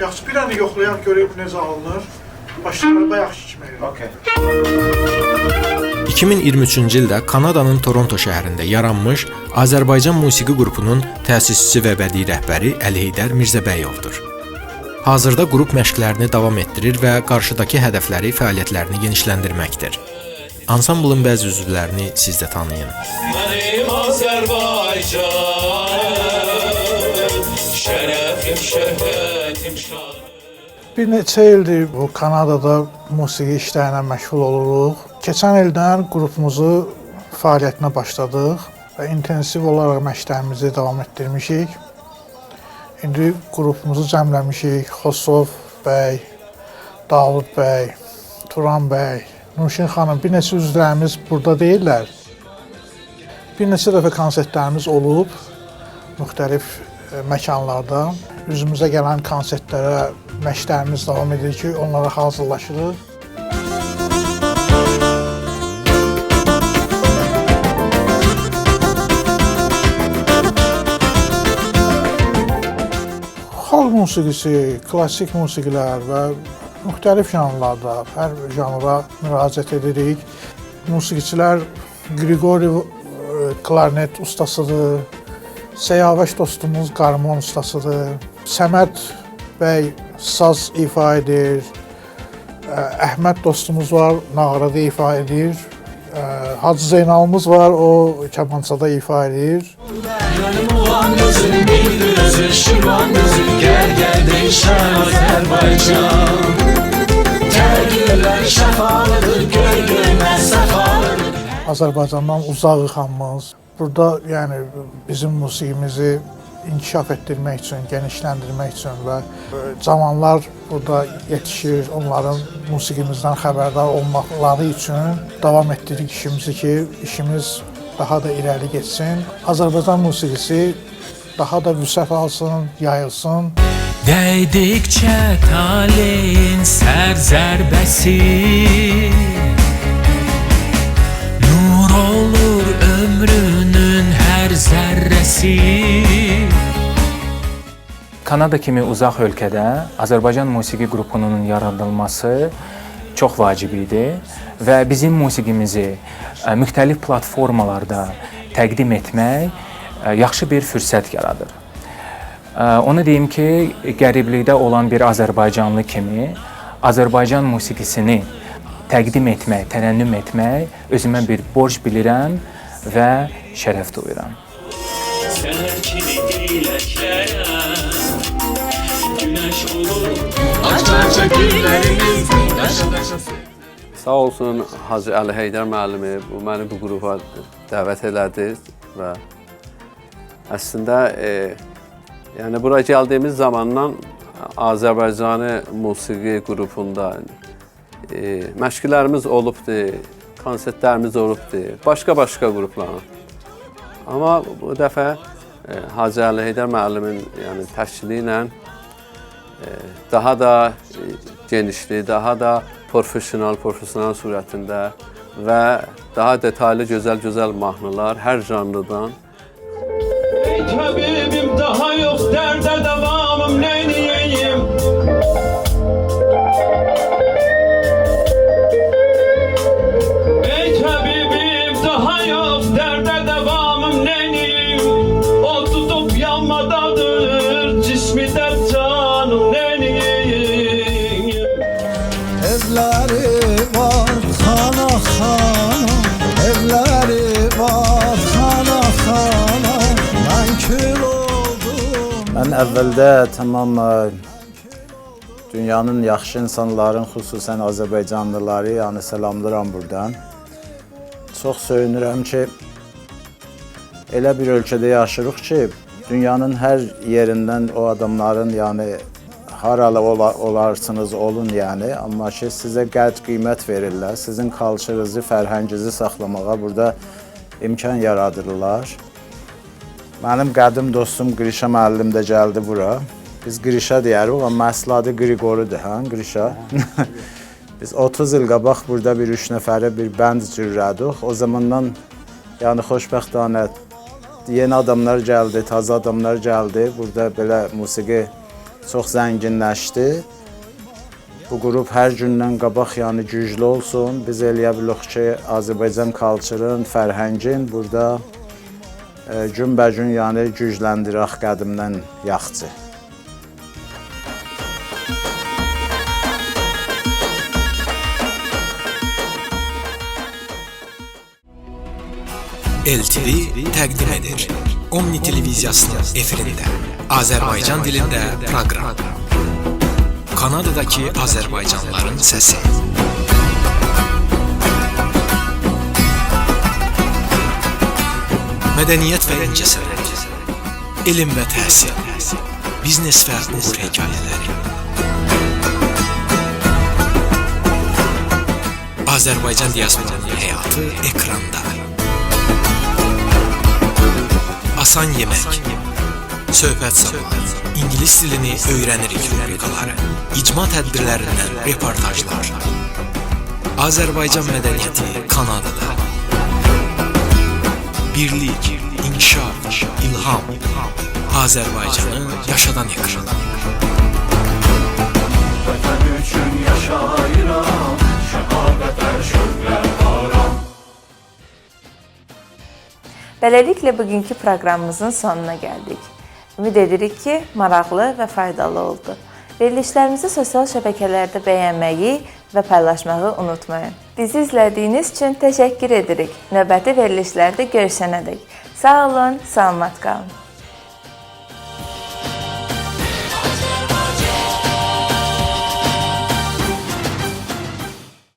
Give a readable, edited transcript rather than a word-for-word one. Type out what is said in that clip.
Yaxşı, bir dənə yoxlayaq görək bu necə alınır. Başlayaq bayaqki kimi elə. Okay. 2023-cü ildə Kanadanın Toronto şəhərində yaranmış Azərbaycan musiqi qrupunun təsisçisi və bədii rəhbəri Əli Heydər Mirzəbəyovdur. Hazırda qrup məşqlərini davam etdirir və qarşıdakı hədəfləri fəaliyyətlərini genişləndirməkdir. Ansamblın bəzi üzvlərini siz də tanıyın. Mənim Azərbaycanım, şərəfim, şöhrətim, şanım. Bir neçə ildir bu Kanadada musiqi işləri ilə məşğul oluruq. Keçən ildən qrupumuzu fəaliyyətinə başladıq və intensiv olaraq məşqlərimizi davam etdirmişik. İndi qrupumuzu cəmləmişik. Xosrov bəy, Davud bəy, Turan bəy, Nuşin xanım, bir neçə üzvlərimiz burada deyillər. Bir neçə dəfə konsertlərimiz olub müxtəlif məkanlarda. Üzümüzə gələn konsertlərə məşqlərimiz davam edir ki, onlara hazırlaşırıq. Xalq musiqisi, klassik musiqilər və müxtəlif janrlarda, hər janra müraciət edirik. Musiqiçilər Qriqori klarnet ustasıdır, Səyavəş dostumuz qarmon ustasıdır, Səməd bəy saz ifa edir, Əhməd dostumuz var, nağarada ifa edir, Hacı Zeynalımız var, o kamançada ifa edir. Mənim olan gözüm, bildir özü, Şirvan gözü, gəl gəl deyişən Azərbaycan. Tər güllər şəfalıdır, göy göynər səfalıdır. Azərbaycandan uzağıq hamımız. Burada yəni bizim musiqimizi inkişaf etdirmək üçün, genişləndirmək üçün və cavanlar burada yetişir, onların musiqimizdən xəbərdar olmaqları üçün davam etdiririk işimizi ki, işimiz daha da irəli getsin. Azərbaycan musiqisi daha da vüsət alsın, yayılsın. Dəydikcə taleyin sər zərbəsi, nur olur ömrünün hər zərrəsi. Kanada kimi uzaq ölkədə Azərbaycan musiqi qrupunun yaradılması çox vacib idi və bizim musiqimizi müxtəlif platformalarda təqdim etmək yaxşı bir fürsət yaradır. Onu deyim ki, qəriblikdə olan bir azərbaycanlı kimi Azərbaycan musiqisini təqdim etmək, tərənnüm etmək özümə bir borc bilirəm və şərəf duyuram. Səhər kimi diləklərəm, günəş olur. Aç-aça güllərimiz, daşa-daşa. Sağ olsun Hacı Əli Heydər müəllimi bu məni bu qrupa dəvət elədi və əslində yəni bura gəldiyimiz zamandan Azərbaycani musiqi qrupunda məşqlərimiz olubdu, konsertlərimiz olubdu, başqa-başqa qrupların. Amma bu dəfə Hacı Əli Heydər müəllimin yəni təşkili ilə daha da genişli, daha da professional surətində və daha detaylı gözəl-gözəl mahnılar hər janrdan. Ey təbibim, daha yox dərdə davamım, neyniyeyim? Ey təbibim, daha yox dərdə davamım, neyniyeyim? O tutub yanmadadır, cismi də canım, neyniyeyim? Evləri var xana xana, evləri var xana xana, mən kül oldum. Mən əvvəldə tamam dünyanın yaxşı insanların, xüsusən Azərbaycanlıları, yəni salamlayıram buradan. Çox söyünürəm ki, elə bir ölkədə yaşayırıq ki, dünyanın hər yerindən o adamların, yəni haralı olarsınız olun, yəni, amma ki sizə qədr qiymət verirlər, sizin culture-ınızı, fərhənginizi saxlamağa burada imkan yaradırlar. Mənim qədim dostum Qrişa müəllim də gəldi bura. Biz Qrişa deyərik, amma əsl adı Qriqoridir, hə, Qrişa. Biz 30 il qabaq burada bir 3 nəfəri bir bənd cürlədik. O zamandan yəni xoşbəxtanə yeni adamlar gəldi, taza adamlar gəldi. Burada belə musiqi Çox zənginləşdi. Bu qrup hər gündən qabaq yəni güclü olsun. Biz eləyə bilirik ki, Azərbaycan culture-ın, fərhəngin burada günbəgün yəni gücləndirək qədimdən yaxçı. LTV təqdim edir. Omni televiziyasının efirində Azərbaycan dilində proqram. Kanadadakı Azərbaycanlıların səsi. Mədəniyyət və incəsənət, elm və təhsil, biznes və uğur hekayələri. Azərbaycan diasporunun həyatı ekranda. Asan yemək, söhbət zamanı, ingilis dilini öyrənirik rubrikaları, icma tədbirlərindən reportajlar. Azərbaycan mədəniyyəti Kanadada. Birlik, inkişaf, ilham. Azərbaycanı yaşadan ekran. Vətən üçün yaşayıram, şəhadətə şövqlə varam. Beləliklə bugünkü proqramımızın sonuna gəldik. Ümid edirik ki, maraqlı və faydalı oldu. Verilişlərimizi sosial şəbəkələrdə bəyənməyi və paylaşmağı unutmayın. Bizi izlədiyiniz üçün təşəkkür edirik. Növbəti verilişlərdə görüşənədək. Sağ olun, salamat qalın.